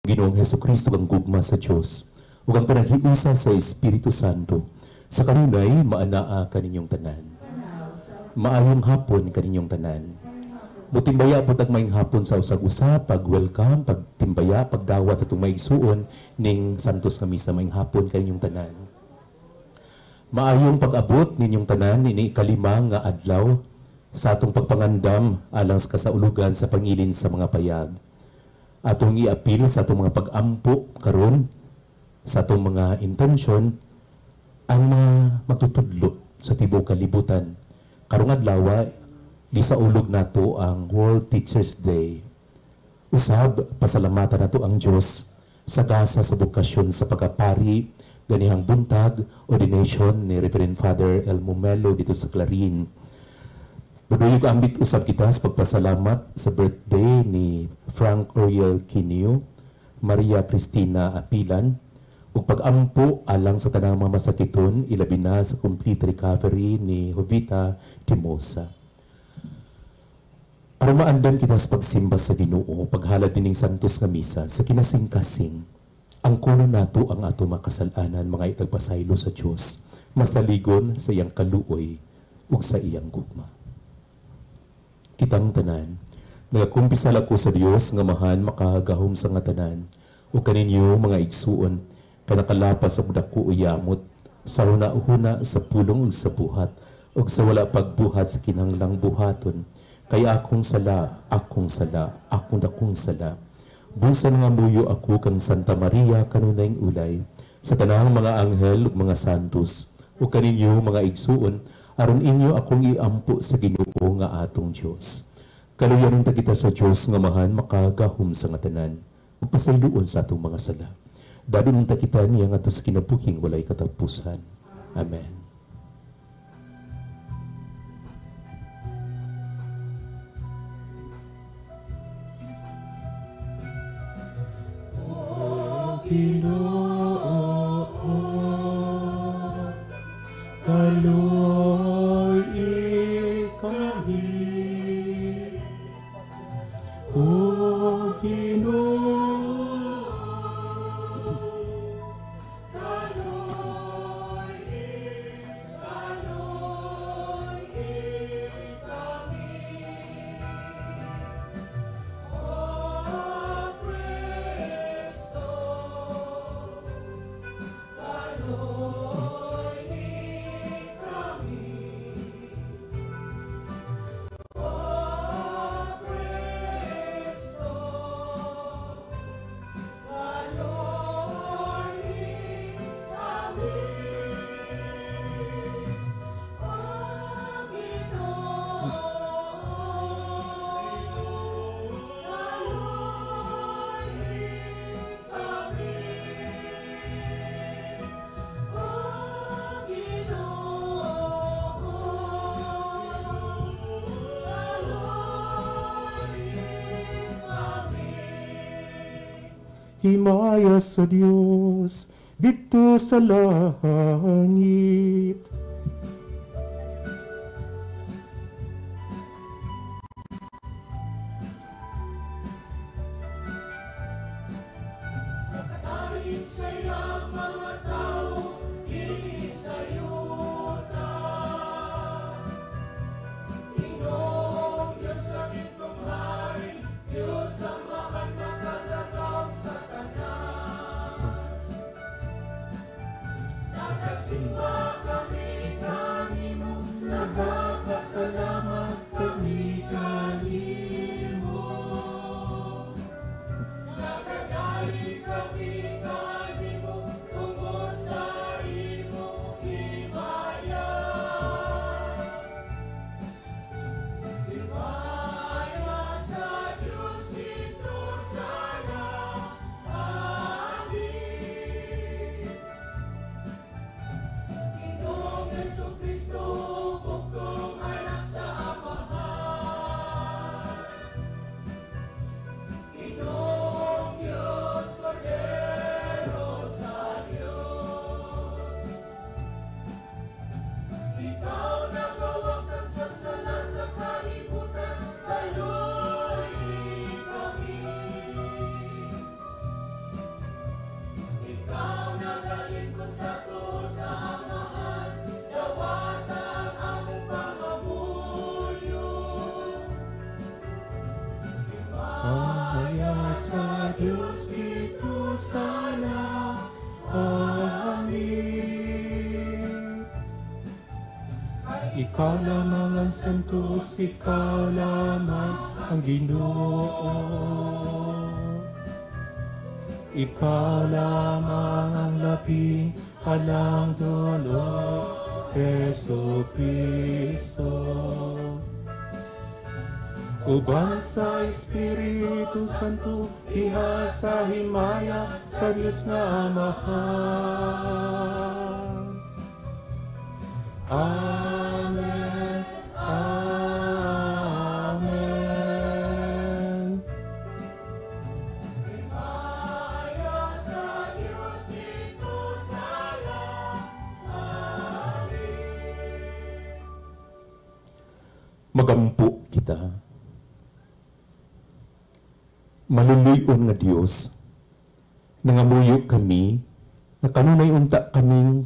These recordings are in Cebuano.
Ginoong Hesukristo, ang gugma sa Dios ug ang panaghiusa sa Espiritu Santo sa kanunay maanaa kaninyong tanan. Maayong hapon kaninyong tanan. Mutimbaya po tag maayong hapon sa usag-usa, pag-welcome, pagtimbaya, pagdawat sa itong maigsuon ning Santos nga Misa. Maayong hapon kaninyong tanan. Maayong pag-abot ninyong tanan ini ikalima nga adlaw sa atong pagpangandam alang sa kasaulugan sa pangilin sa mga payag. Atong iapil sa atong mga pag-ampo karon sa atong mga intensyon ang mga magtutudlo sa tibuok kalibutan. Karong adlaw gisaulog nato ang World Teachers Day. Usab pasalamatan nato ang Dios sa gasa sa bokasyon sa pagkapari ganihang buntag ordination ni Reverend Father Elmo Melo dito sa Clarin. Paduyog ambit usab kita sa pagpasalamat sa birthday ni Frank Oriel Quinio, Maria Cristina Apilan, ug pag-ampo alang sa tanang mga masakiton, ilabi na sa complete recovery ni Jovita Timosa. Aron maandan kita sa pagsimba sa Ginoo, paghalad dining Santos nga Misa sa kinasingkasing, ang kuno nato ang ato makasal-anan, mga itagpasaylo sa Dios, masaligon sa iyang kaluoy ug sa iyang gugma. Kitang tanan, nagakumpisal ako sa Dios nga Amahan makagahom sa nga tanan, ug kaninyo mga igsuon, kanakalapas og dako yamot sa huna-huna, sa pulong ug sa buhat, ug sa wala pagbuhat sa kinahanglang buhaton. Kay akong sala, akong sala, akong dakong sala. Busa nga muyo ako kang Santa Maria kanunayng ulay, sa tanang mga anghel ug mga santos, ug kaninyo mga igsuon, aron inyo akong iampo sa Ginoo nga atong Dios. Kaluyanon ta kita sa Dios nga Amahan makagahom sa nga tanan, ug pasayloon sa atong mga sala. Dadon ta kita niya ngadto sa kinabuhing walay katapusan. Amen. O Ginoo, kaluoy kami. O Ginoo, kaluoy kami. O Kristo, kaluoy kami. O Kristo, kaluoy kami. O Ginoo, kaluoy kami. O Ginoo, kaluoy kami. Himaya sa Dios didto sa langit. Kahit sa iyang mga tao, kini sa yuta. Ginoong Diyos langit mong hari, Diyos Amahan makagagahom sa tanan. Nagasimba kami kanimo, nagapasalamat kami kanimo. Nagadaig kami kanimo tungod sa imong himaya. Himaya sa Diyos didto sa langit. Ginoong Hesukristo, bugtong anak sa Amahan. Ginoong Diyos, Kordero. Ikaw lamang ang santos, ikaw lamang ang Ginoo. Ikaw lamang ang labing alang dulo, Hesu Kristo. Uban sa Espiritu Santo, diha sa himaya sa Dios nga Amahan. Amen. Amen. Himaya sa Dios dito sa langit. Magampo kita. Maluluyon nga Dios, nangamuyo kami, nga kanunay unta kaming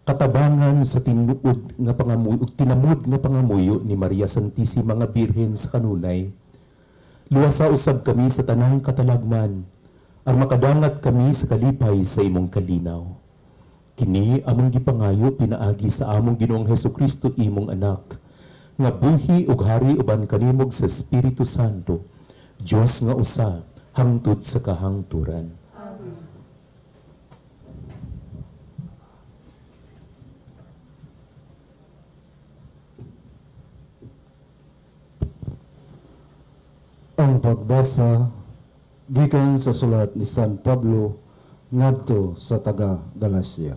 katabangan sa tinuod nga pangamuyo ug tinamod nga pangamuyo ni Maria Santissima nga Birhen sa kanunay. Luwasa usab kami sa tanang katalagman, aron makadangat kami sa kalipay sa imong kalinaw. Kini among gipangayo pinaagi sa among Ginoong Hesukristo imong anak, nga buhi ug hari uban kanimog sa Espiritu Santo, Dios nga usa hangtod sa kahangturan. Amen. Ang pagbasa gikan sa sulat ni San Pablo ngadto sa taga Galacia.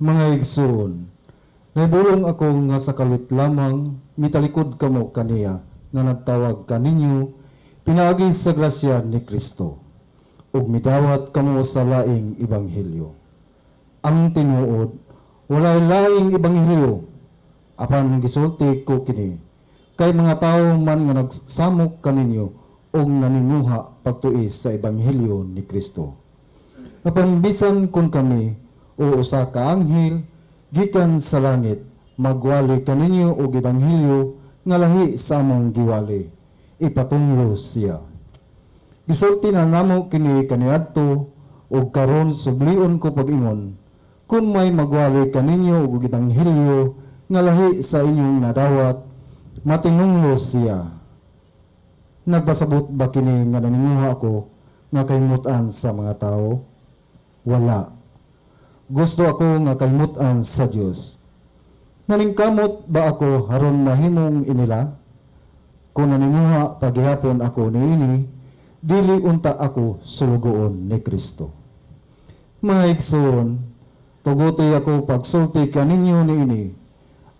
Mga igsoon, naibulong ako nga sa kalit lamang mitalikod kamo kaniya nga nagtawag kaninyo pinaagi sa grasya ni Kristo ug midawat kamo sa laing ebanghelyo. Ang tinuod, walay laing ebanghelyo, apan gisulti ko kini kay mga tawo man nga nagsamok kaninyo ug naninguha pagtuis sa ebanghelyo ni Kristo. Apan bisan kun kami o usa ka anghel gikan sa langit magwali kaninyo og ebanghelyo nga lahi sa among giwali, ipatunglo siya. Gisulti na namo kini kaniadto ug karon sublion ko pag-ingon, kun may magwali kaninyo og ebanghelyo nga lahi sa inyong nadawat, matinunglo siya. Nagbasabot ba kini nga naninguha ako nga kalimutan sa mga tao? Wala. Gusto ako nga kalimutan sa Dios. Naningkamot ba ako haron mahimong inila? Kung naninguha paghihapon ako niini, dili unta ako sulugoon ni Kristo. Mga igsoon, tuguti ako pagsulti kaninyo niini.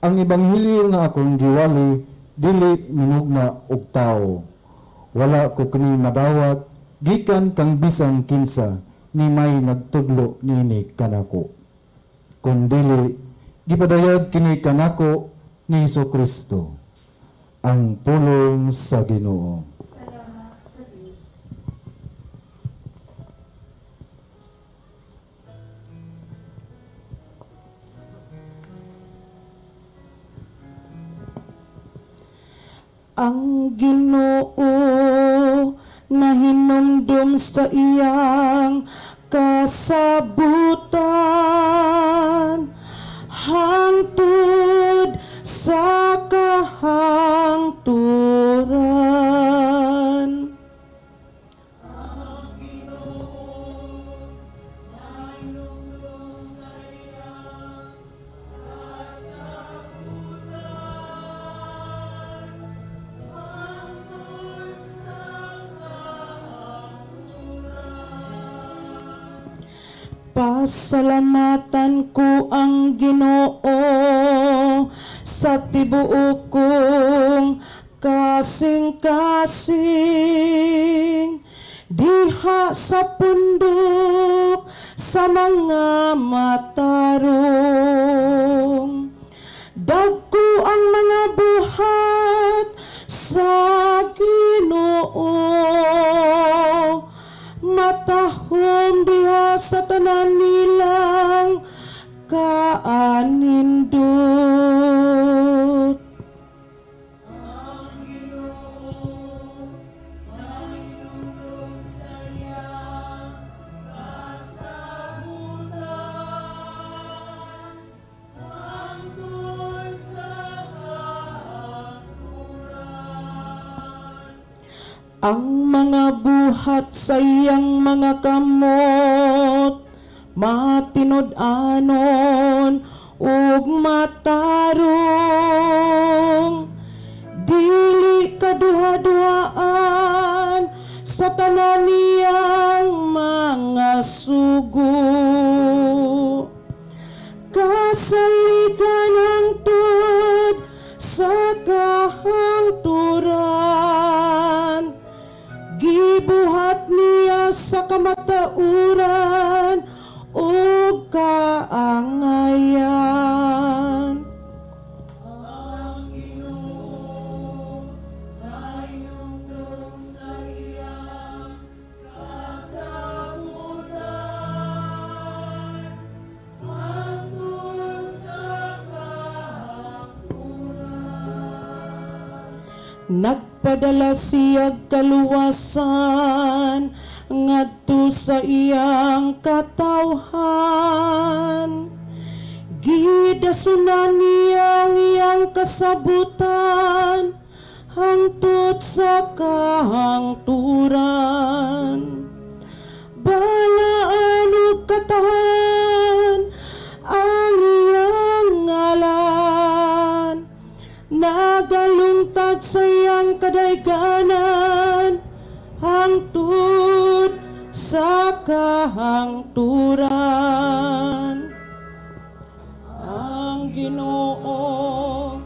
Ang ebanghelyo nga akong giwali dili minugna og tawo. Wala ko kini madawat gikan kang bisan kinsa ni may nagtudlo niini kanako. Kung dili gipadayag kini kanako ni Hesus Kristo. Ang pulong sa Ginoo. Salamat sa Dios. Ang Ginoo nahinumdum sa iyang kasabutan hangtod sa kahangturan. Ang Ginoo nahinumdum sa iyang kasabutan hangtod sa kahangturan. Pasalamatan ko ang Ginoo sa tibuok kong kasing-kasing, diha sa pundok sa mga matarong. Dagko ang mga buhat sa Ginoo, matahom diha sa tanan nilang kaanindot. Ang Ginoo nahinumdum sa iyang kasabutan hangtod Ang mga buhat sa iyang mga kamot matinud-anon ug matarong. Dili kaduha-duhaan sa tanan niyang mga sugo. Kasaligan hangtod sa kahangturan, gibuhat niya sa kamatauran ug kaangayan. Ang Ginoo nahinumdom sa iyang kasabutan, hangtod sa kahangturan. Nagpadala siyag kaluwasan ngadto sa iyang katawhan. Gidasunan niya ang iyang kasabutan hangtod sa kahangturan. Balaan ug katahan ang iyang ngalan, nagalungtad sa iyang kadayganan hangtod sa kahangturan. Ang Ginoo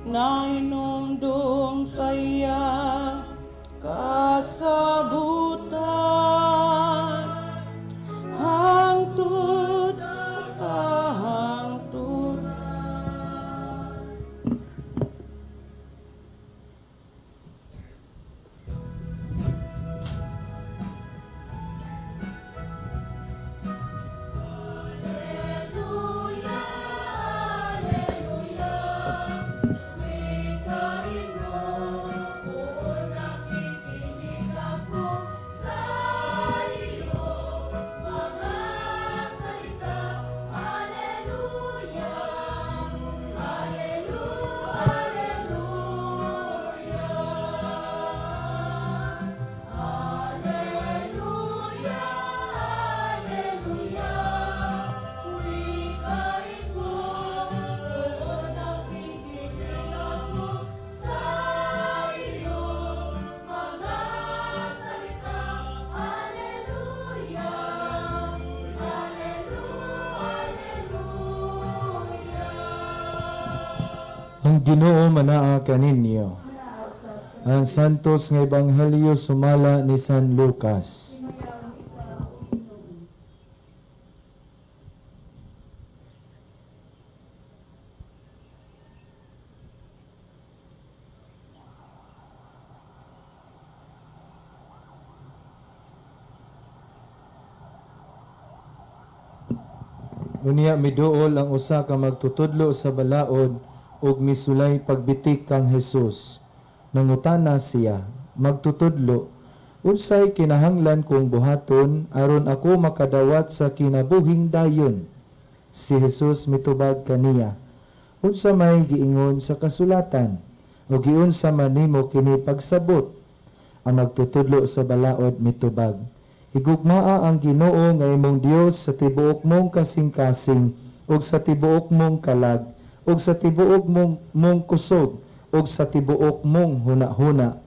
nahinumdum sa iyang kasabutan hangtod sa kahangturan. Alleluia, alleluia, wikain mo, buon nakikinig ako sa iyong mga salita. Alleluia, alleluia, alleluia. Alleluia, alleluia, wikain mo, buon nakikinig ako sa iyong mga salita. Alleluia, alleluia, alleluia. Ang Ginoo manaa kaninyo. Ang Santos nga Ebanghelyo sumala ni San Lucas. Unya miduol ang usa ka magtutudlo sa balaod ug misulay pagbitik kang Jesus. Nangutana siya, magtutudlo, unsay kinahanglan kong buhaton aron ako makadawat sa kinabuhing dayon? Si Jesus mitubag kaniya, unsa may giingon sa kasulatan o giunsa man nimo kini pagsabot? Ang magtutudlo sa balaod mitubag, higugmaa ang Ginoo nga imong Dios sa tibuok mong kasing-kasing ug sa tibuok mong kalag ug sa tibuok mong kusog ug sa tibuok mong hunahuna,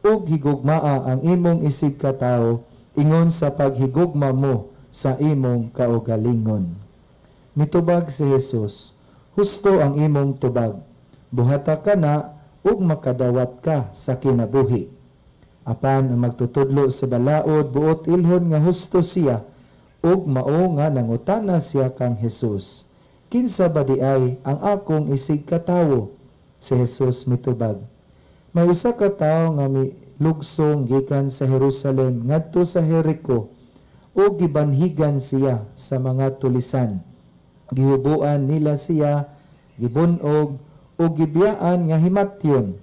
ug higugmaa ang imong isig katawo ingon sa paghigugma mo sa imong kaugalingon. Mitubag si Jesus, husto ang imong tubag, buhata ka na ug makadawat ka sa kinabuhi. Apan ang magtutudlo sa balaod buot ilhon nga husto siya, ug mao nga nangutana siya kang Jesus, kinsa ba di ay ang akong isig katawo? Si Jesus mitubag, may usa ka tawo nga milugsong gikan sa Jerusalem ngadto sa Jericho, ug gibanhigan siya sa mga tulisan. Gihubuan nila siya, gibunog ug gibiyaan nga himatyon.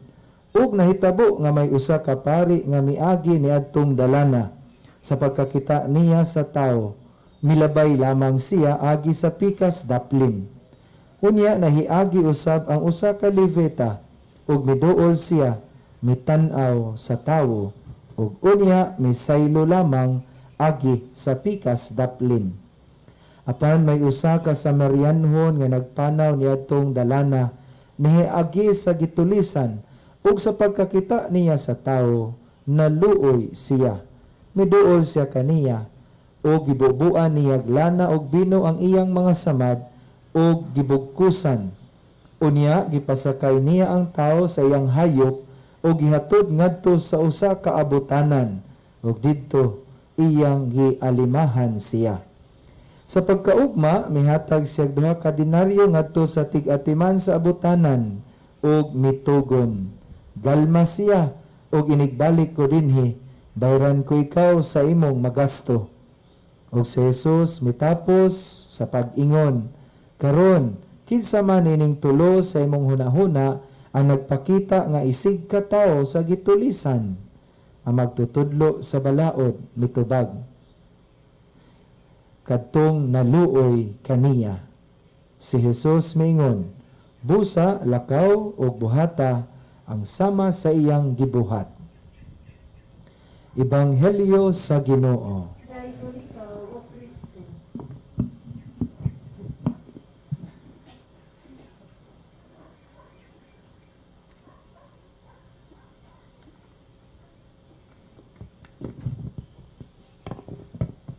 Ug nahitabo nga may usa ka pari nga miagi niadtong dalana. Sa pagkakita niya sa tawo, milabay lamang siya agi sa pikas daplin. Unya nahiagi usab ang usa ka Levita, ug miduol siya, mitan-aw sa tawo, Ug unya misaylo lamang agi sa pikas daplin. Apan may usa ka Samarianhon nga nagpanaw niadtong dalana, nihiagi sa gitulisan, ug sa pagkakita niya sa tawo, naluoy siya. Miduol siya kaniya, ug gibubuan niya lana og bino ang iyang mga samad ug gibugkusan. Unya gipasakay niya ang tawo sa iyang hayop ug gihatod ngadto sa usa ka abutanan, ug didto iyang gialimahan siya. Sa pagkaugma mihatag siya 2 ka denaryo ngadto sa tig-atiman sa abutanan ug mitugon, "Galma siya ug inigbalik ko dinhi, bayran ko ikaw sa imong magasto." Ug si Jesus mitapos sa pag-ingon, "Karon, kinsa man ining tulo sa imong hunahuna ang nagpakita nga isig ka tawo sa gitulisan?" Ang magtutudlo sa balaod mitubag, "Kadtong naluoy kaniya." Si Jesus miingon, "Busa, lakaw ug buhata ang sama sa iyang gibuhat." Ebanghelyo sa Ginoo. Dayon ikaw, O Kristo.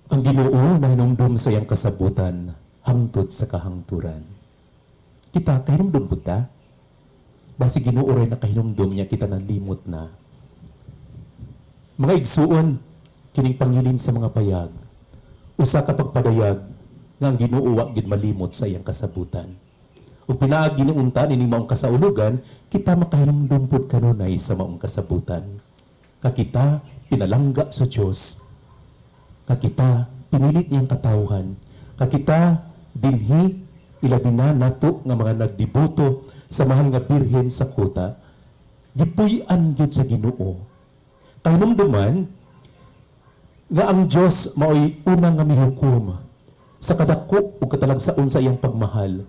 Ang Ginoo nahinumdum sa iyang kasabutan hangtod sa kahangturan. Kita kahinumdum pud ta? Basi Ginoo ray nakahinumdum niya, kita nalimot na. Mga igsuon, kining pangilin sa mga payag, usa ka pagpadayag nga ang Ginoo wa gid malimot sa iyang kasabutan. Ug pinaagi ni unta nining maong kasaulugan, kita makahinumdum pud kanunay sa maong kasabutan. Kakita pinalangga sa Dios. Kakita pinilit niyang katawhan. Kakita dinhi ilabi na nato nga mga nagdeboto sa mahal nga Birhen sa Kuta, gipuy-an gyud sa Ginoo. Kahinumduman nga ang Dios maoy unang nga mihukom sa kadako ug katalagsaon sa iyang pagmahal,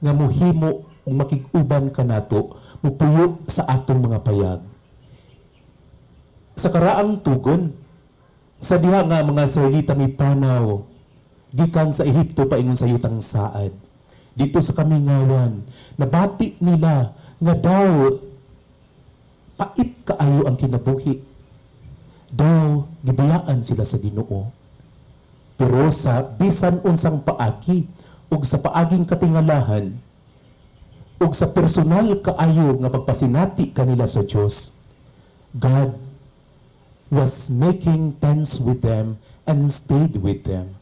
nga mohimo ug makig-uban kanato, mopuyo sa atong mga payag. Sa karaang tugon, sa diha nga mga Israelita mipanaw gikan sa Ehipto paingon sa yutang saad, dito sa kamingawan, nabati nila nga daw pait kaayo ang kinabuhi, daw gibiyaan sila sa Ginoo. Pero sa bisan unsang paagi ug sa paaging katingalahan ug sa personal kaayo nga pagpasinati kanila sa Dios, God was making tents with them and stayed with them.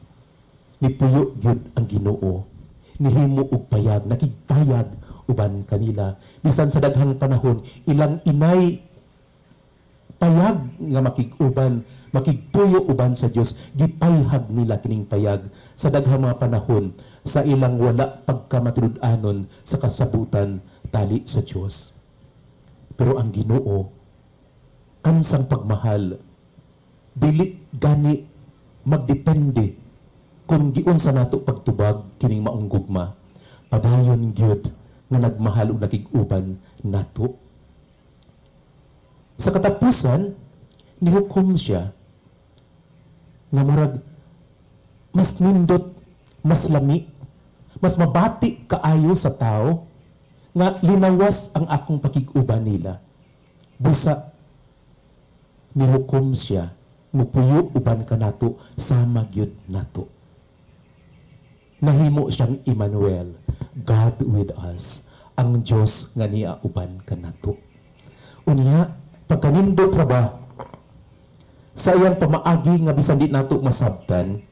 Nipuyo gyud ang Ginoo, nihimo og payag, nakigpayag uban kanila. Bisan sa daghang panahon, ilang inay payag nga makig-uban, makigpuyo uban sa Dios, gipayhag nila kining payag sa daghang mga panahon sa ilang wala pagkamatinud-anon sa kasabutan tali sa Dios. Pero ang Ginoo kansang pagmahal, dili gani magdepende kung giunsa nato pagtubag kining maong gugma. Padayon gyud nga nagmahal ug nakig-uban nato. Sa katapusan, nihukom siya nga murag mas nindot, mas lami, mas mabati kaayo sa tao nga linawas ang akong pakig-uban nila. Busa nihukom siya, mupuyo uban kanato, sama gyud nato. Nahimo siyang Emmanuel, God with us, ang Dios nga niya uban kanato. Unya, pagkanindot ra ba sa iyang pamaagi nga bisan di nato masabtan,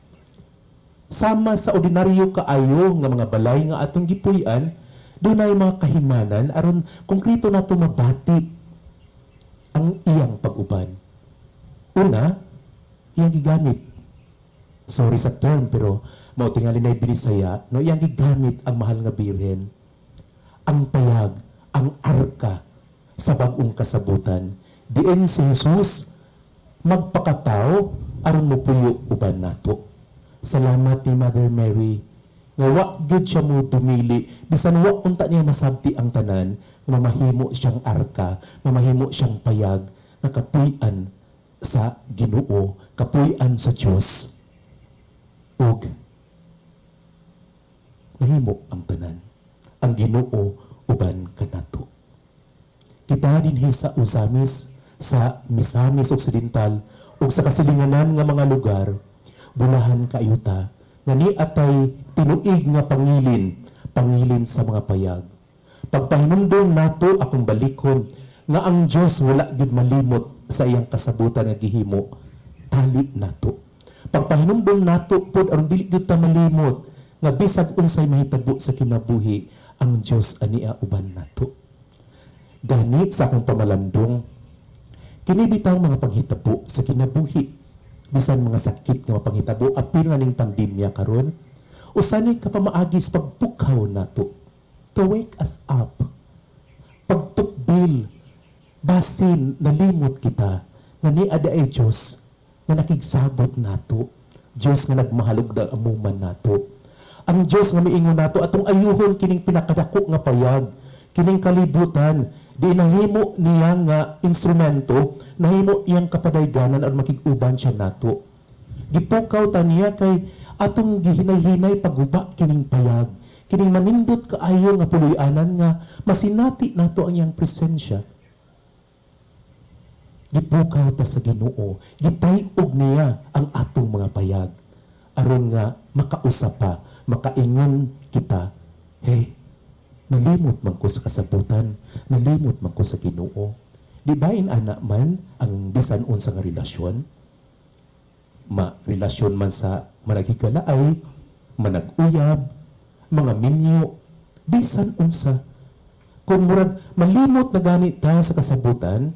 sama sa ordinaryo kaayo nga mga balay nga atong gipuy-an, dunay mga kahimanan aron konkreto nato mabati ang iyang pag-uban. Una, iyang gigamit. Sorry sa term, pero mao tingali na binisaya, no, iyang gigamit ang mahal nga Birhen, ang payag, ang arka sa bag-ong kasabutan. Diin si Jesus magpakatao aron mopuyo uban nato. Salamat ni Mother Mary nga wa gyud siya mo dumili, bisan wa unta niya masabti ang tanan, mamahimo siyang arka, mamahimo siyang payag nga kapuy-an sa Ginoo, kapuy-an sa Dios, ug nahimo ang tanan. Ang Ginoo uban kanato. Kita dinhi sa Ozamiz, sa Misamis Occidental ug sa kasilinganan nga mga lugar, bulahan kaayo ta nga ni atay tinuig nga pangilin, pangilin sa mga payag. Pagpahinumdom nato akong balikon nga ang Dios wala gyud malimot sa iyang kasabutan nga gihimo, tali nato. Pagpahinumdom nato pod aron dili gyud ta malimot nga bisag unsay mahitabo sa kinabuhi, ang Dios ania uban nato. Gani sa akong pamalandong, kini bitaw mga panghitabo sa kinabuhi, bisan mga sakit nga mapanghitabo, apil nga ning pandemya karon, usa ni ka pamaagi sa pagpukhaw nato to wake us up, pagtukbil, basin nalimot kita nga ni ada ay Dios nga nakigsabot nato, Dios nga nagmahalog na amuman nato, ang Dios nga miingon nato atong ayuhon kining pinakadako nga payag, kining kalibutan, di nahimo niya nga instrumento, nahimo iyang kapadayganan aron makig-uban siya nato. Gipukaw ta niya kay atong gihinay-hinay pagguba kining payag, kining manindot kaayo nga puloy-anan nga masinati nato ang iyang presensya. Gipukaw ta sa Ginoo, gitay-og niya ang atong mga payag aron nga makausap pa, makaingon kita, hey, nalimot man ko sa kasabutan, nalimot man ko sa Ginoo. Di ba inana man ang bisan unsa nga relasyon? Ma relasyon man sa managhigalaay, manag-uyab, mga minyo, bisan unsa. Kung murag malimot na gani ta sa kasabutan,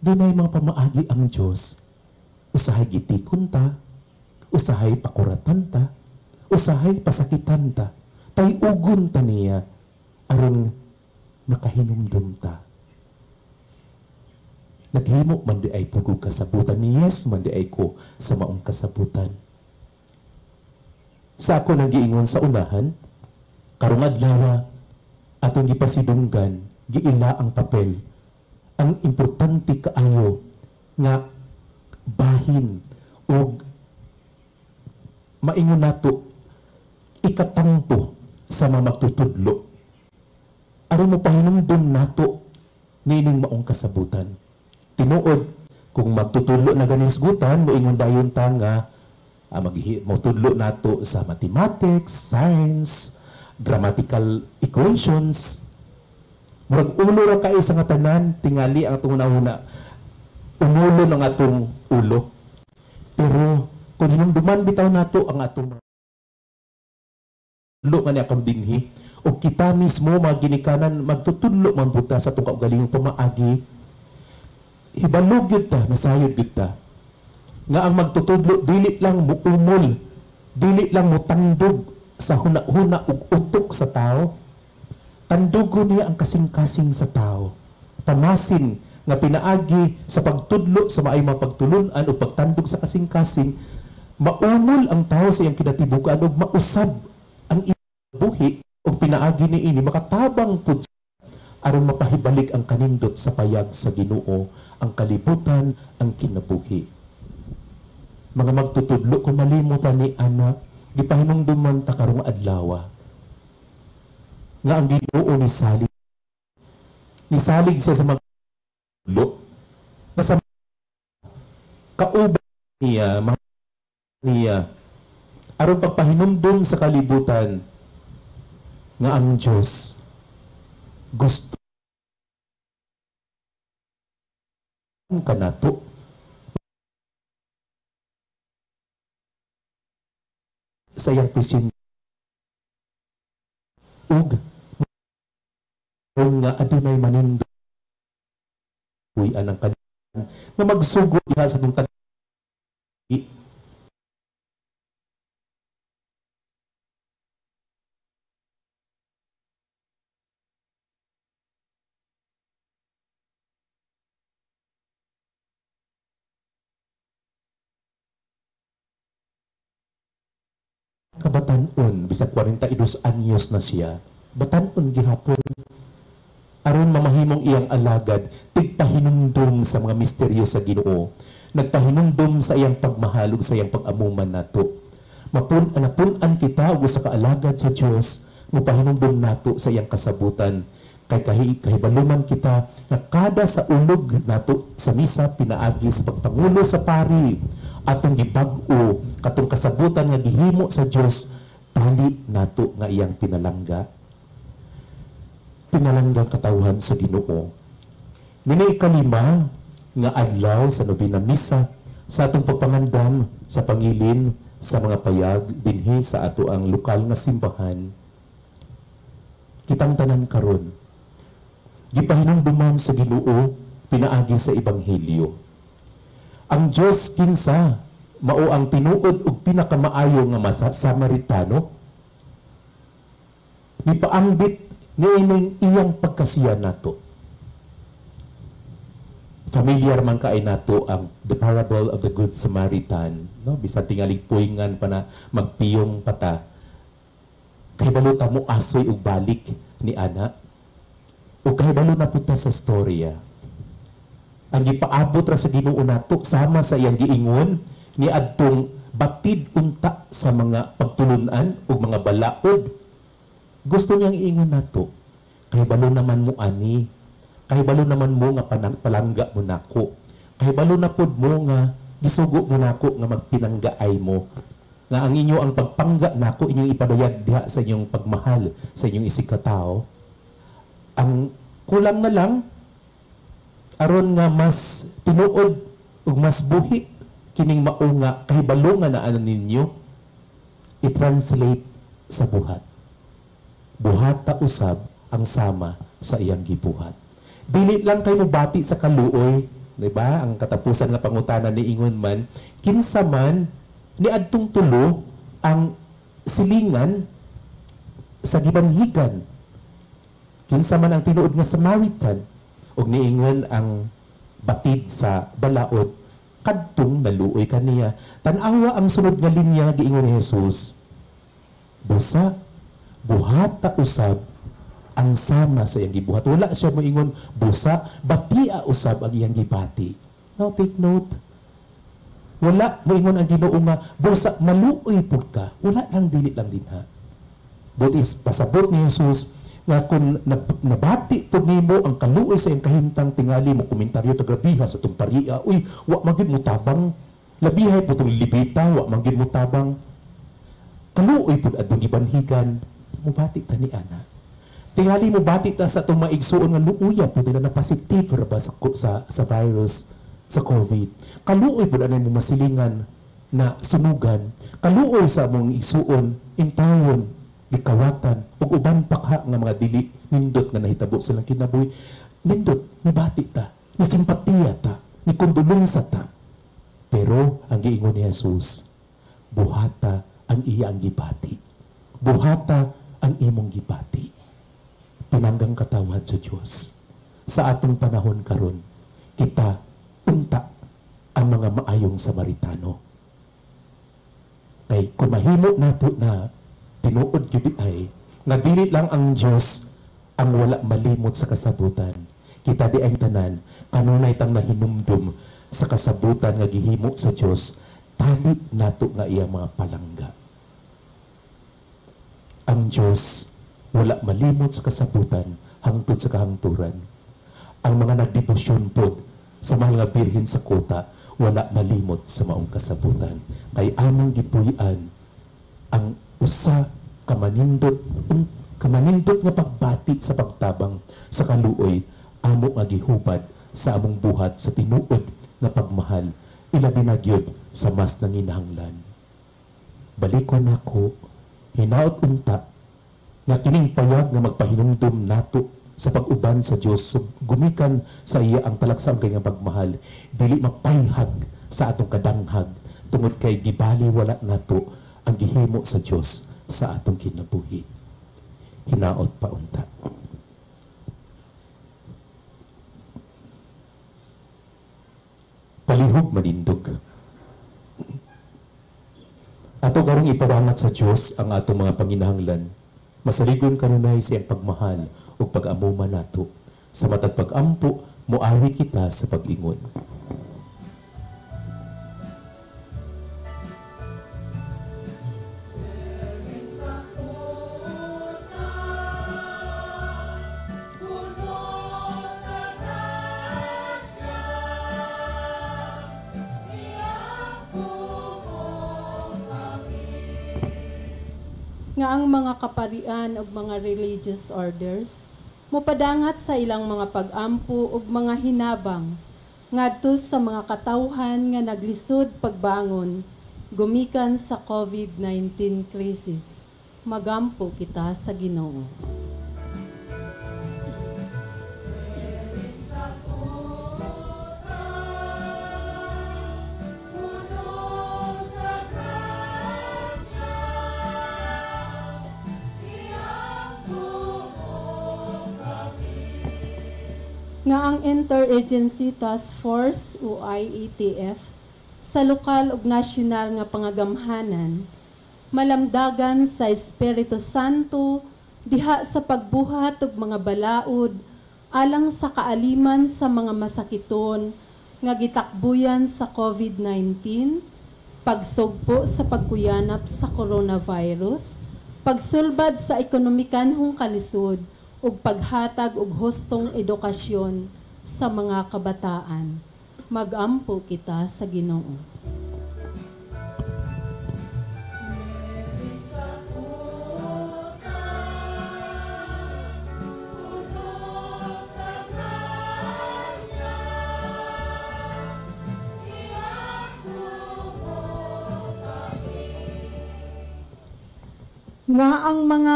dunay mga pamaagi ang Dios. Usahay gitikon ta, usahay pakuratan ta, usahay pasakitan ta, tayugon ta niya aron makahinumdum ta. Naghimo man di ay pugog kasabutan ni yes man di ay ko sa maong kasabutan. Sa ako nang giingon sa unahan, karong adlaw atong gipasidunggan, giila ang papel. Ang importante kaayo nga bahin og maingon nato ikatangto sa mga magtutudlo aron mopahinumdom nato niining maong kasabutan. Tinuod kung magtutudlo na ganing sgutan, moingon dayon ta nga motudlo nato sa mathematics, science, grammatical equations. Murag ulo ra kay sa nga tanan, tingali ang atong una-una, umulo ng atong ulo. Pero kung hinumduman bitaw nato ang atong tudlo nga niya akong dinhi, o kita mismo mga ginikanan magtutudlo man buta sa atong kaugalingong pamaagi, hibalog gyud ta, nasayod gyud ta nga ang magtutudlo dili lang muumol, dili lang mutandog sa huna-huna ug utok sa tao. Tandugo niya ang kasing-kasing sa tao. Pamasin nga pinaagi sa pagtudlo sa maayong mga pagtulun-an o pagtandog sa kasing-kasing, maumol ang tao sa iyang kinatibukan ug mausab ang buhi ug pinaagi niini makatabang pud aron mapahibalik ang kanindot sa payag sa Ginoo, ang kalibutan, ang kinabuhi. Mga magtutudlo, kung malimutan ni anak, gipahinumduman ta karong adlaw nga ang Ginoo nisalig. Nisalig siya sa magtutudlo. Nasa kauban niya, niya, aron pagpahinumdum sa kalibutan nga ang Diyos gusto kanato. Sa iyang presensya ug nga adunay manindot anang kalibutan nga magsugod diha sa atong kabatan-on, bisag 42 anyos na siya, batan-on gihapon aron mamahimong iyang alagad, tigpahinumdum sa mga misteryo sa Ginoo. Nagpahinumdom sa iyang pagmahal ug sa iyang pag-amuman nato. Napun-an kita og usa ka alagad sa Dios, mopahinumdom nato sa iyang kasabutan. Kay kahibaluman kita nga kada sa ulog nato sa misa pinaagi sa pagpangulo sa pari atong gibag-o katong kasabutan nga gihimo sa Dios, tali nato nga iyang pinalangga. Pinalangga katawhan sa Ginoo. Nini ikalima nga adlaw sa nobena misa sa atong pagpangandam sa pangilin sa mga payag dinhi sa ato ang lokal nga simbahan. Kitang tanan karon gipahinumduman sa Ginoo pinaagi sa ebanghelyo. Ang Dios kinsa mao ang tinuod ug pinakamaayo nga Samaritano, mipaambit niining iyang pagkasiya nato. Familiar man kay nato ang the parable of the Good Samaritan, no? Bisan tingalig puyngan pa na magpiyong pata, kahibalo ta mo asoy ug balik ni ana. O kahibalo na punta sa storya. Ang gipaabot ra sa Ginoo nato sama sa iyang giingon ni adtong batid unta sa mga pagtulunan ug mga balaod. Gusto niyang iingon nato, kahibalo naman mo ani, kahibalo naman mo nga palangga mo nako, kahibalo na pud mo nga gisugo mo nako nga magpinanggaay mo, nga ang inyo ang pagpangga nako inyong ipadayag diha sa inyong pagmahal sa inyong isig katao. Ang kulang na lang aron nga mas tinuod ug mas buhi kining mao nga kahibalo nga naa ninyo, i-translate sa buhat. Buhata usab ang sama sa iyang gibuhat. Dili lang kay mobati sa kaluoy, di ba? Ang katapusan nga pangutana ni ingon man, kinsa man ni adtong tulo ang silingan sa gibanhigan. Kinsa man ang tinuod nga Samaritan ug niingon ang batid sa balaod kadtong naluoy kaniya. Tan-awa ang sunod nga linya giingon ni Jesus. Busa buhata usab ang sama sa iyang gibuhat. Wala siya moingon busa batia usab ang iyang gibati. Now take note. Wala moingon ang Ginoo nga busa maluoy pud ka. Wala lang, dili lang dinha. But is pasabot ni Jesus nga kung nabati pud nimo ang kaluoy sa iyang kahimtang, tingali mo komentaryo ta grabiha sa tong pariya, uy wa man gyud mo tabang, labihay po tong libita, wa man gyud mo tabang, kaluoy pud adtong gibanhigan, mobati ta ni ana. Tingali mo bati ta sa atong maigsuon nga luoya pud nila na positive ra ba sa virus sa COVID. Kaluoy pud anay mo masilingan na sunugan, kaluoy sa among igsuon intawon gikawatan ug uban pa ka nga mga dili nindot nga nahitabo silang kinabuhi. Nindot nibati ta, ni simpatiya ta, ni kondolunsa ta. Pero ang giingon ni Jesus, buhata ang iyang gibati. Buhata ang imong gibati. Pinanggang katawhan sa Dios. Sa atong panahon karon, kita unta ang mga maayong Samaritano. Kay kung mahimo nato na tinuod gyud ay nga dili lang ang Dios ang wala malimot sa kasabutan. Kita di ang tanan kanunay tang nahinumdum sa kasabutan nga gihimo sa Dios, tali nato nga iyang mga palangga. Ang Dios wala malimot sa kasabutan hangtod sa kahangturan. Ang mga nagdebosyon pod sa mahal nga Birhen sa kota wala malimot sa maong kasabutan. Kay among gipuy-an ang usa kamanindot nga pagbati sa pagtabang sa kaluoy amo nga gihubad sa among buhat sa tinuod nga pagmahal, ilabi na gyud sa mas nanginahanglan. Balikon nako, hinaot unta nga kining payag nga magpahinumdum nato sa pag-uban sa Dios, gumikan sa iya ang talagsaon kay nga pagmahal, dili mapayhag sa atong kadanghag tungod kay gibali wala nato ang gihimo sa Dios sa atong kinabuhi. Hinaot pa unta. Palihog manindog. Ato karong ipadangat sa Dios ang atong mga panginahanglan. Masaligon kanunay sa iyang pagmahal ug pag-amuma nato. Sa matag pag-ampo, moawi kita sa pag-ingon. Nga ang mga kaparian ug mga religious orders mopadangat sa ilang mga pag-ampo ug mga hinabang ngadto sa mga katawhan nga naglisod pagbangon gumikan sa COVID-19 crisis. Magampo kita sa Ginoo. Nga ang Interagency Task Force o IATF sa lokal ug nasyonal nga pangagamhanan malamdagan sa Espiritu Santo diha sa pagbuhat og mga balaod alang sa kaaliman sa mga masakiton nga gitakbuyan sa COVID-19, pagsugpo sa pagkuyanap sa coronavirus, pagsulbad sa ekonomikanhong kalisod ug paghatag og hustong edukasyon sa mga kabataan. Magampo kita sa Ginoo. Nga ang mga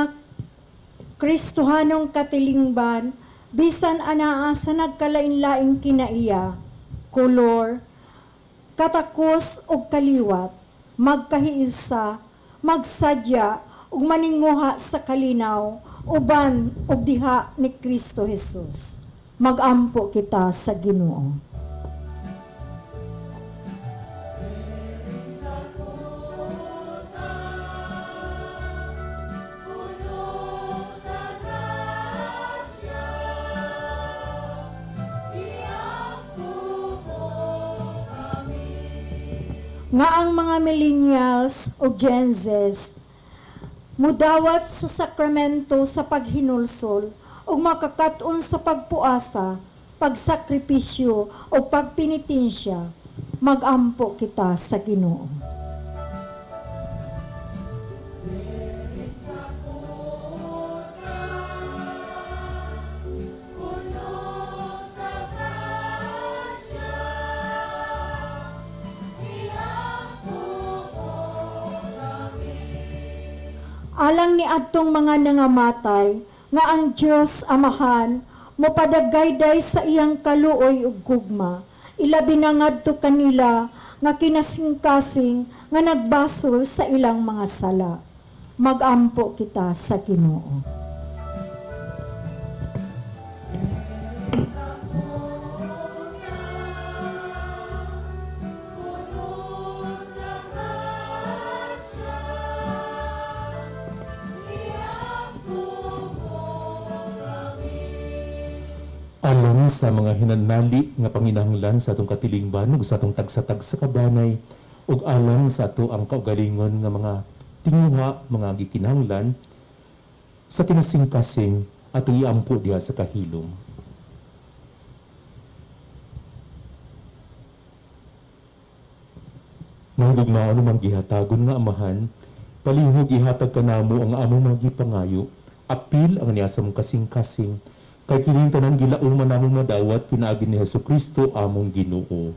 Kristohanong katilingban, bisan anaa sa nagkalain-laing kinaiya, kolor, katakos ug kaliwat, magkahiusa, magsadya ug maninguha sa kalinaw, uban ug diha ni Kristo Jesus. Magampo kita sa Ginoo. Nga ang mga millennials o Gen Zs mudawat sa sakramento sa paghinulsol o makakaton sa pagpuasa, pagsakripisyo o pagpenitensya, magampo kita sa Ginoo. Alang ni adtong mga nangamatay nga ang Dios Amahan mopadagayday sa iyang kaluoy ug gugma, ilabi na ngadto kanila nga kinasingkasing nga nagbasol sa ilang mga sala. Magampo kita sa Ginoo. Alang sa mga hinanali nga panginahanglan sa atong katilingban ug sa atong tagsa-tagsa kabanay ug alang sa ato ang kaugalingon nga mga tinguha, mga gikinahanglan sa kinasingkasing atong iampo diha sa kahilom. Mahigugmaon man gihatagon nga Amahan, palihog ihatag kanamo ang among mga gipangayo, apil ang niya sa mong kasing-kasing, kay kining tanan gilauman namong madawat pinaagi ni Hesukristo among Ginoo.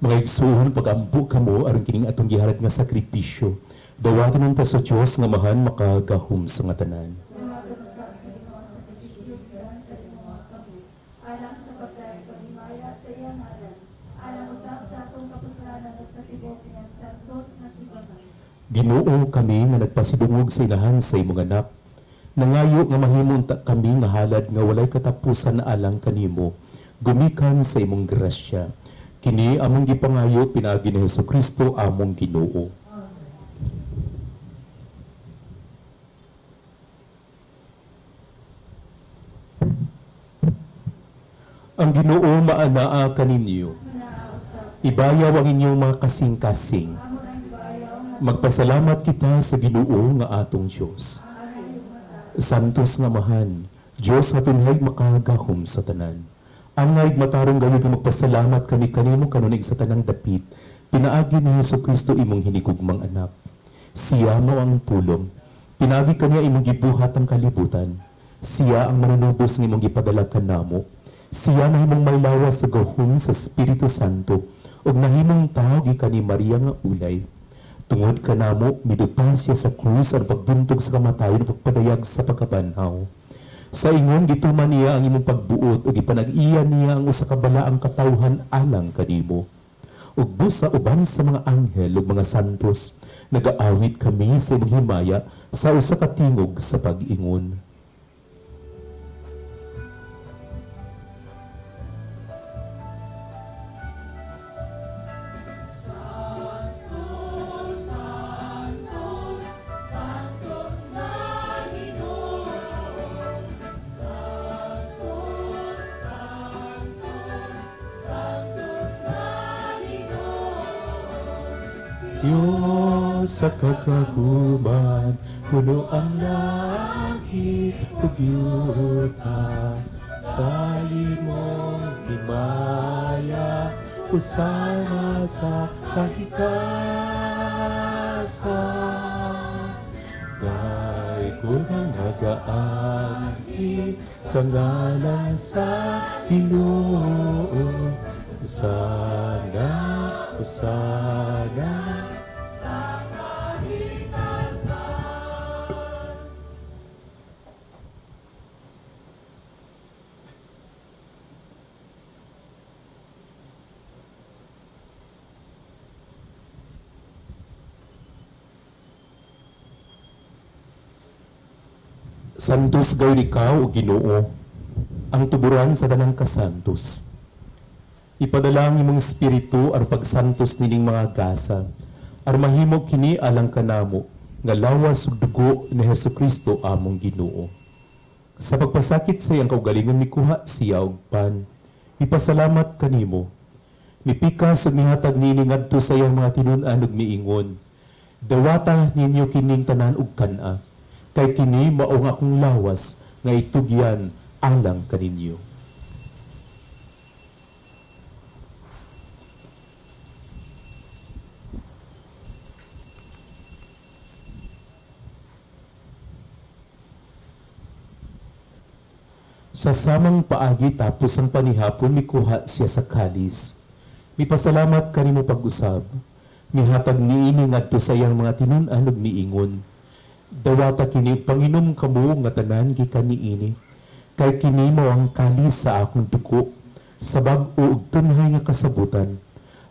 Mga igsuon, pagampo kamo aron kining atong gihalad nga sakripisyo. Dawaton unta sa Dios nga Amahan makagahom sa nga tanan. Ginoo, kami nga nagpasidungog sa inahan sa imong anak, nangayo nga mahimo unta kami nga halad nga walay katapusan alang kanimo, gumikan sa imong grasya. Kini among gipangayo pinaagi ni Hesukristo among Ginoo. Ang Ginoo maanaa kaninyo. Ibayaw ang inyong mga kasing-kasing. Magpasalamat kita sa Ginoo nga atong Dios. Santos nga Amahan, Dios nga tunhay makagahom sa tanan. Angay matarong gayud nga magpasalamat kami kanimo kanunig sa tanang dapit, pinaagi ni Hesukristo imong hinigugmang anak. Siya mao ang pulong, pinaagi kaniya imong gibuhat ang kalibutan. Siya ang manunubos nga imong gipadala kanamo. Siya nahimong may lawas sa gahom sa Espiritu Santo ug nahimong tawo gikan ni Maria nga ulay. Tungod kanamo midupa siya sa krus aron pagbuntog sa kamatayon ug pagpadayag sa pagkabanhaw. Sa ingon gituman niya ang imong pagbuot ug gipanag-iya niya ang usa ka balaang katawhan alang kanimo. Ug busa uban sa mga anghel ug mga santos, nagaawit kami sa imong himaya sa usa ka tingog sa pag-ingon. Diyos sa kagahuman, puno ang langit ug yuta. Sa imong himaya, usama sa kahitasan. Daygon ang nagaanhi sa ngalan sa Ginoo. Hosana, hosana. Santos gayud ikaw, o Ginoo, ang tuburan sa tanang kasantos. Ipadala ang imong espiritu aron pagsantos nining mga gasa, aron mahimo kini alang kanamo nga lawas ug dugo ni Hesukristo among Ginoo. Sa pagpasakit sa iyang kaugalingon mikuha siya og pan, mipasalamat kanimo, mipikas ug mihatag niini ngadto sa iyang mga tinun-an ug miingon, dawata ninyo kining tanan ug kan-a, kay kini mao ang akong lawas nga itugyan alang kaninyo. Sa samang paagi tapos ang panihapon mikuha siya sa kalis. Mipasalamat kanimo pag-usab. Mihatag niini ngadto sa iyang mga tinun-an ug miingon, dawata kini panginom kamo nga tanan gikan niini, kay kini mao ang kalis sa akong dugo sa bag-o ug tunhay nga kasabutan,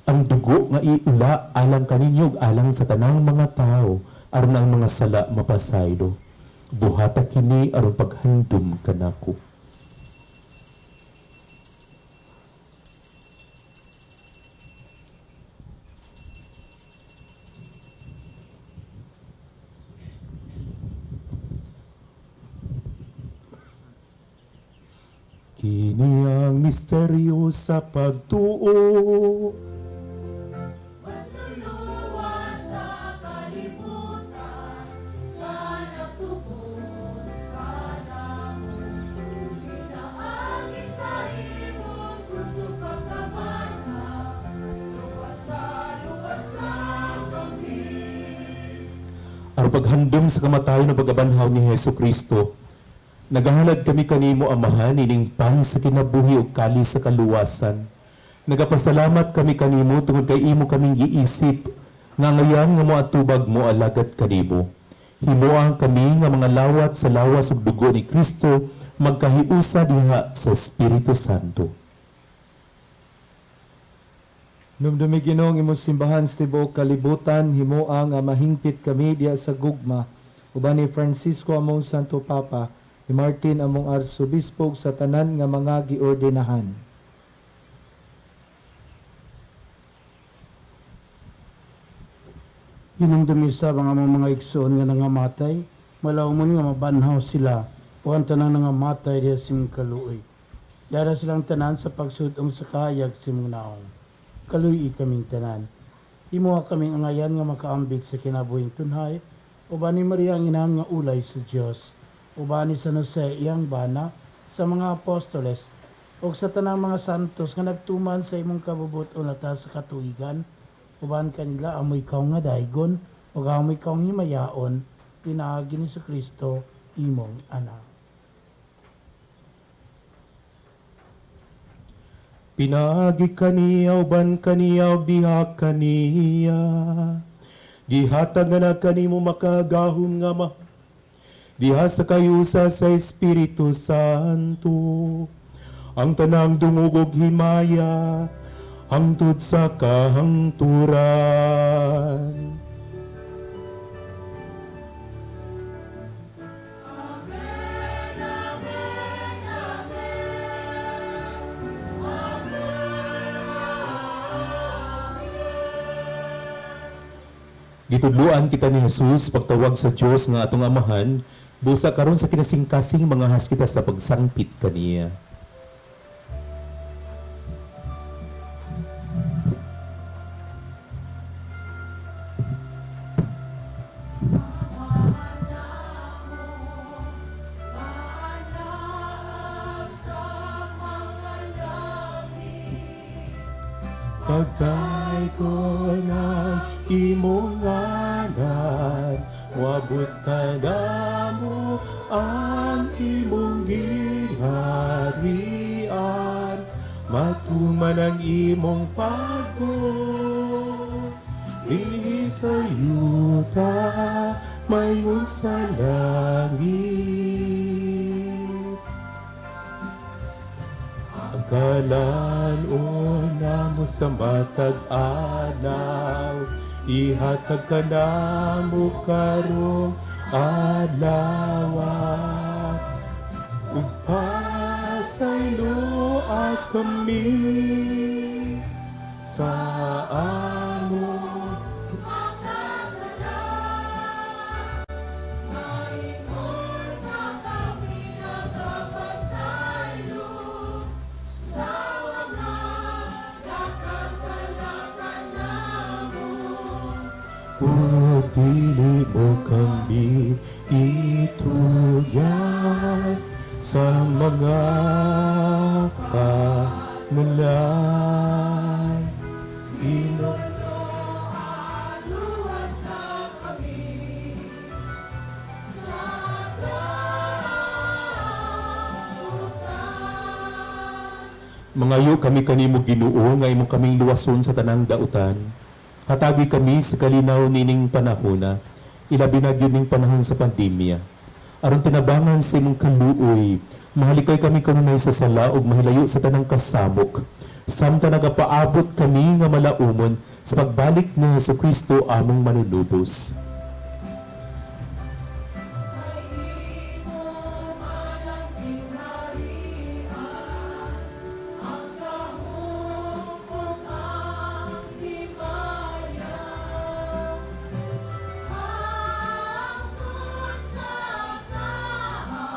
ang dugo nga iula alang kaninyo ug alang sa tanang mga tawo aron ang mga sala mapasaylo. Buhata kini aron paghandom kanako. Kini ang misteryo sa pagtuo. Manluluwa sa kalibutan, nga nagtubos kanamo. Pinaagi sa imong krus ug pagkabanhaw, luwasa, luwasa kami. Aron paghandom sa kamatayon ug pagkabanhaw ni Hesukristo, nagahalad kami kanimo, Amahan, ining pan sa kinabuhi ug kalis sa kaluwasan. Nagapasalamat kami kanimo tungod kay imo kaming giisip nga ngayan nga moatubag mo alagad kanimo. Himoa kami nga mga lawat sa lawas ug dugo ni Kristo magkahiusa diha sa Espiritu Santo. Numdumi Ginoo ang imong simbahan sa tibuok kalibutan, himoa nga mahingpit kami diha sa gugma uban ni Francisco among Santo Papa, ni Martin among Arsobispo ug sa tanan nga mga giordinahan. Hinumdumi sa mga among mga igsoon nga nangamatay, malawmon nga mabanhaw sila o ang tanang nangamatay diha sa imong kaluoy. Dara silang tanan sa pagsudong sa kahayag sa imong naong. Kaluoy kaming tanan. Himoa kaming angayan nga makaambit sa kinabuhing tunhay, uban ni Maria ang inang nga ulay sa Dios, uban ni San Jose iyang bana, sa mga apostoles, ug sa tanang mga santos nga nagtuman sa imong kabubut-on atas sa katuigan, uban kanila amoy ikaw nga daygon, ug amoy ikaw nga himayaon, pinaagi ni Kristo imong anak. Pinaagi kaniya uban kaniya ug diha kaniya, gihatag na kanimo makagahom nga ma diha sa kayusa sa Espiritu Santo ang tanang dungog ug himaya hangtod sa kahangturan. Amen, amen, amen. Gitudluan kita ni Jesus pagtawag sa Dios nga atong Amahan, busa karon sa kinasingkasing mangahas kita sa pagsangpit kaniya. Pagkay ko ng imong ngalan, moabot kanamo ang imong gingharian, matuman ang imong pagbuot dinhi sa yuta maingon sa langit. Ang kalan-on namo sa matag adlaw, ihatag kanamo karong adlaw, ug pasayloa kami sa among ug dili mo kami itugyan sa mga panulay. Ginoo, luwasa kami sa dautan. Mangayo kami kanimo Ginoo nga imong kaming luwason sa tanang dautan. Hatagi kami sa kalinaw nining panahona, ilabi na gyud ning panahon sa pandemya. Aron tinabangan sa imong kaluoy, mahalikay kami kanunay sa sala ug mahilayo sa tanang kasamok. Samtang nagapaabot kami nga malaumon sa pagbalik ni Hesukristo among manunubos. Kay imo man ang gingharian, ang gahom ug ang himaya, hangtod sa kahangturan.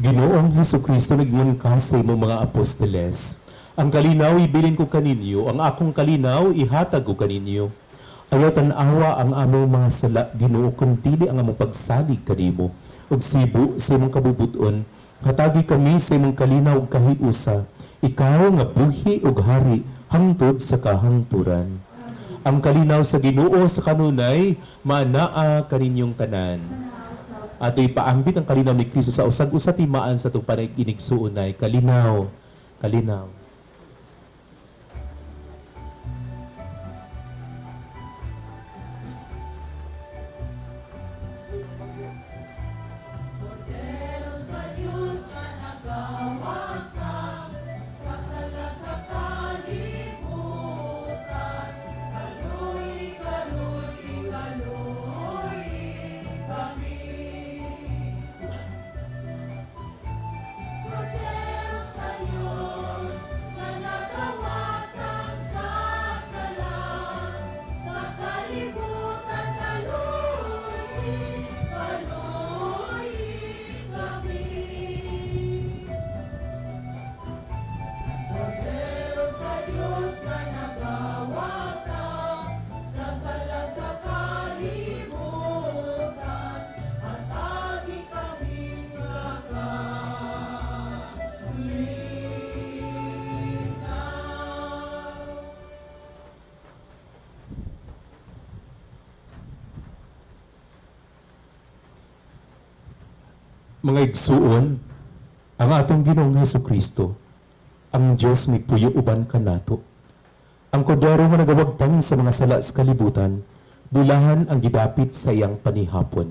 Ginoong Hesukristo, nag-ingon ka sa imong mga apostoles, ang kalinaw ibilin ko kaninyo, ang akong kalinaw ihatag ko kaninyo. Ayaw tan-awa ang among mga sala, Ginoo, kun dili ang among pagsalig kanimo ug sibo sa imong kabubuton. Hatagi kami sa imong kalinaw ug kahiusa, ikaw nga buhi ug hari hangtod sa kahangturan. Ang kalinaw sa Ginoo sa kanunay maanaa kaninyong tanan. Ato ipaambit ang kalinaw ni Kristo sa usag-usa timaan sa atong panag-inigsuonay. Kalinaw, kalinaw. Mga igsuon, ang atong Ginoong Hesukristo, ang Dios mipuyo uban kanato. Ang kordero nga nagawagtang sa mga sala sa kalibutan, bulahan ang gidapit sa iyang panihapon.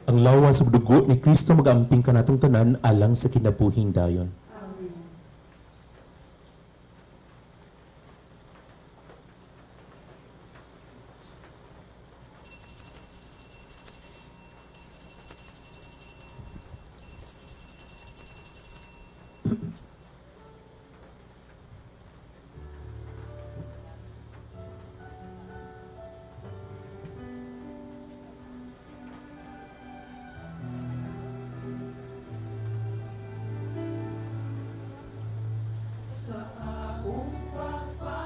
Ang lawas ug dugo ni Kristo magamping kanatong tanan alang sa kinabuhing dayon. Sa akong pagkita.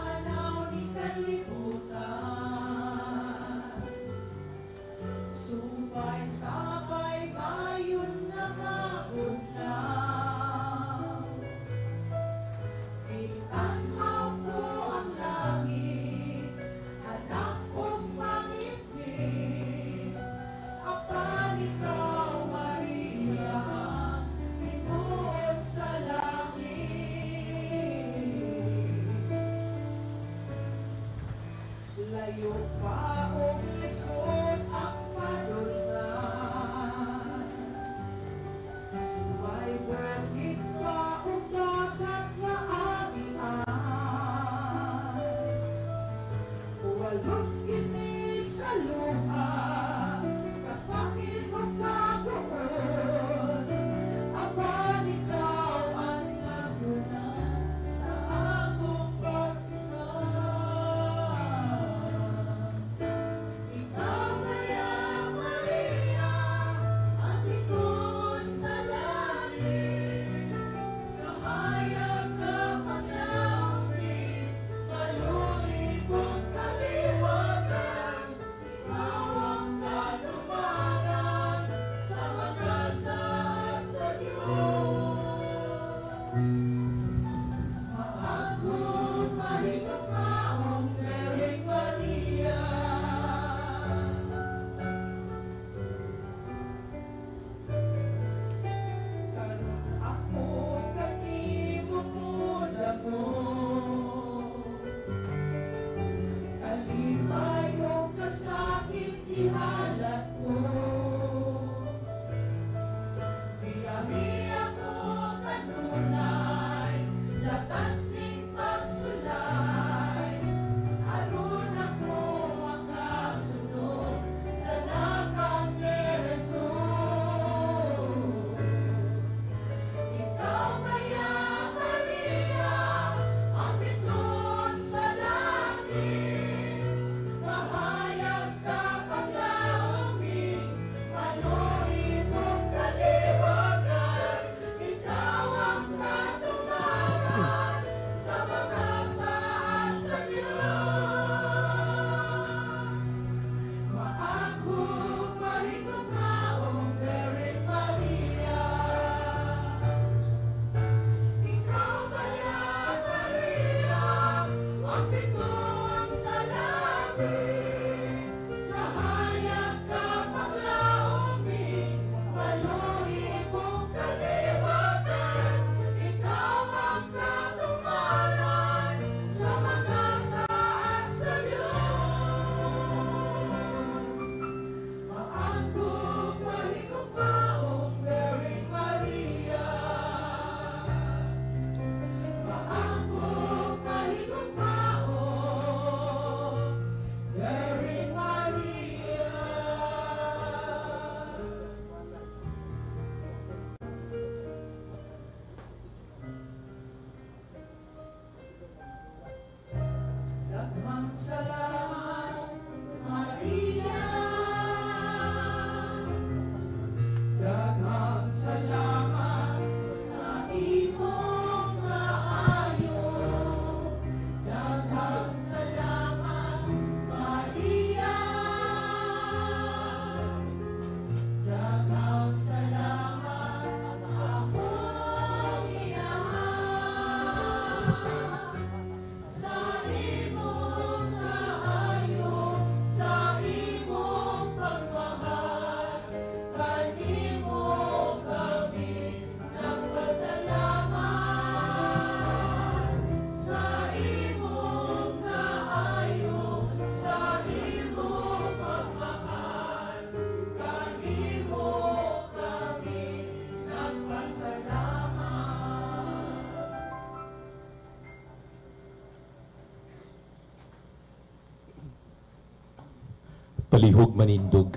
Palihog manindog.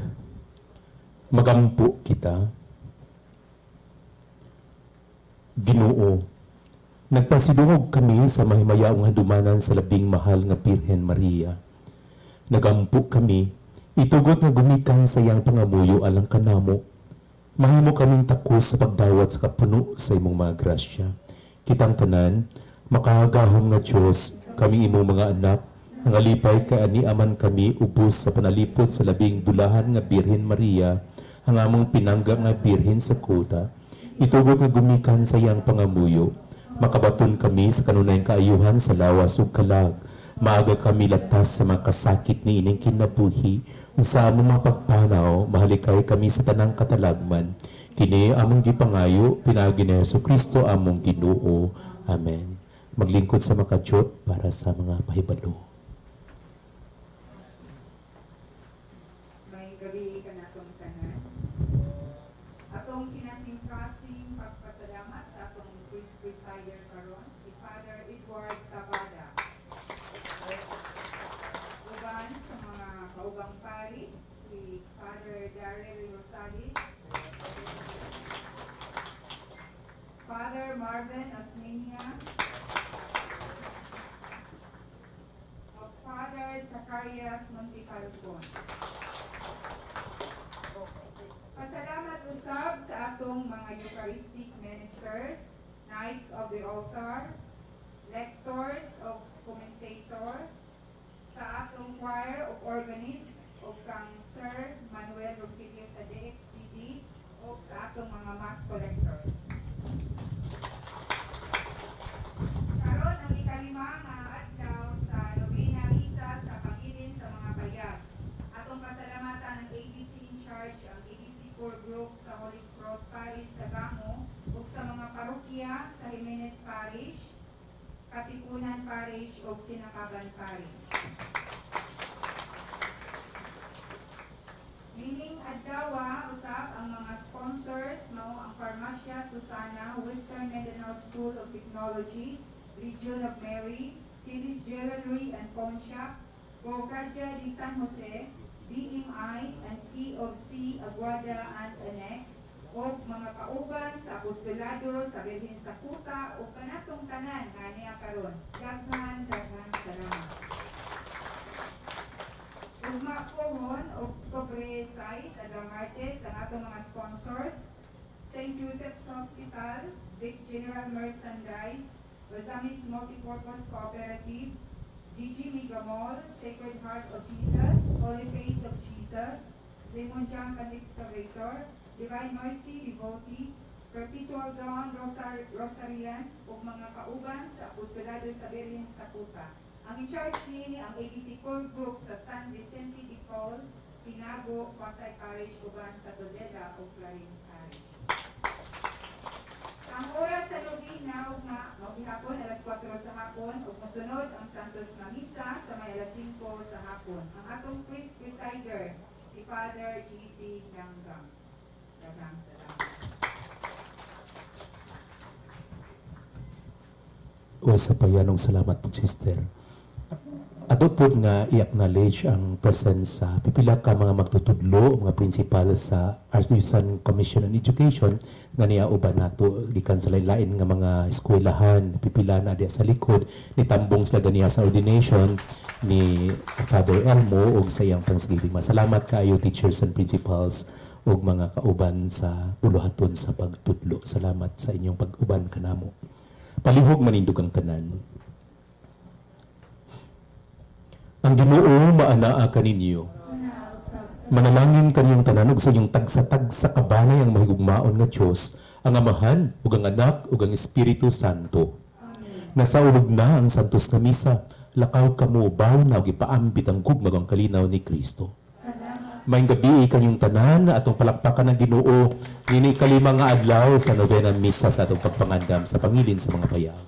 Magampo kita. Ginoo, nagpasidungog kami sa mahimayaong handumanan sa labing mahal nga Birhen Maria. Nagampo kami, itugot nga gumikan sa iyang pangamuyo alang kanamo. Mahimo kaming takos sa pagdawat sa kapuno sa imong mga grasya. Kitang tanan, makahagahom nga Dios, kami imong mga anak, nangalipay kay ani aman kami ubos sa panalipod sa labing bulahan nga Birhen Maria, ang among pinangga nga Birhen sa kuta. Itugot nga gumikan sa iyang pangamuyo. Makabaton kami sa kanunayang kaayuhan sa lawas ug kalag. Maaga kami latas sa mga kasakit ni ining kinabuhi. Sa among mga pagpanaw, mahalikay kami sa tanang katalagman. Kini among gipangayo, pinaagi ni Hesus Kristo among Ginoo. Amen. Maglingkod sa makadyot para sa mga pahibalo. May gabi kanatong tanan. Atong kinasingkasing pagpasalamat sa atong priest presider karon si Father Edward Tabada. Uban sa mga kaubang pari si Father Darrell Rosales, Father Marvin Osmeña, ug Father Zacarias Montefalcon. Pasalamat usab sa atong mga Eucharistic ministers, Knights of the Altar, lectors o commentator, sa atong choir of organist o kang Sir Manuel Ronquillo sa DXPD o sa atong mga mass collectors. Karon ang ikalima nga adlaw sa nobena misa sa pangilin sa mga payag. Atong pasalamatan ang ABC in charge, ang ABC core group sa Holy Cross Parish sa Gango ug sa mga parokya sa Jimenez Parish, Katipunan Parish ug Sinakaban Parish. Nining adlaw usab ang mga sponsors mao ang Farmacia Susana, Western Mindanao School of Technology, Legion of Mary, Phyllis Jewelry and Pawn Shop, Cofradia de San Jose, DMI and P of C Aguada and Annex, o mga kauban sa apostolado sa Birhen sa Kuta o kanatong tanan nga niya karon. Daghan daghan salamat. Ugma pohon, Oktubre 6, adlaw Martes, ang atong mga sponsors: St. Joseph's Hospital, Vic General Merchandise, Ozamis Multipurpose Cooperative, Gigi Mega Mall, Sacred Heart of Jesus, Holy Face of Jesus, Lemon Junk and Excavator, Divine Mercy Devotees, Perpetual Dawn Rosarian, ug mga kauban sa Apostolado sa Birhen sa Kuta. Ang in-charge niini ang ABC Core Group sa San Vicente de Paul, Tinago, Pasay Parish, uban sa Tudela ug Clarin Parish. Ang oras sa nobena ugma mao gihapon alas 4 sa hapon ug mosunod ang Santos nga Misa sa may alas 5 sa hapon. Ang atong priest presider si Father GC Langgang. Daghang salamat. O sa payanong salamat po, sister. Ato po nga i-acknowledge ang presence sa pipila ka mga magtutudlo, mga principal sa Archdiocesan Commission on Education nga niya uban nato gikan sa lain-lain nga mga eskwelahan, pipila na diya sa likod, nitambong sila ganiya sa ordination ni Father Elmo ug sa iyang Thanksgiving Mass. Salamat kaayo teachers and principals ug mga kauban sa buluhaton sa pagtudlo. Salamat sa inyong pag-uban kanamo. Palihog manindog ang tanan. Ang Ginoo maanaa kaninyo. Manalangin kaniyong tanan ug sa inyong tagsa-tagsa kabanay ang mahigugmaon nga Dios, ang Amahan ug ang Anak ug ang Espiritu Santo. Nasaulog na ang Santos nga Misa, lakaw kamo baw na ug ipaambit ang gugma ug ang kalinaw ni Kristo. Maayong gabi kanyong tanan, atong palakpakan ang Ginoo niini kalima nga adlaw sa novena misa sa atong pagpangandam sa pangilin sa mga payag.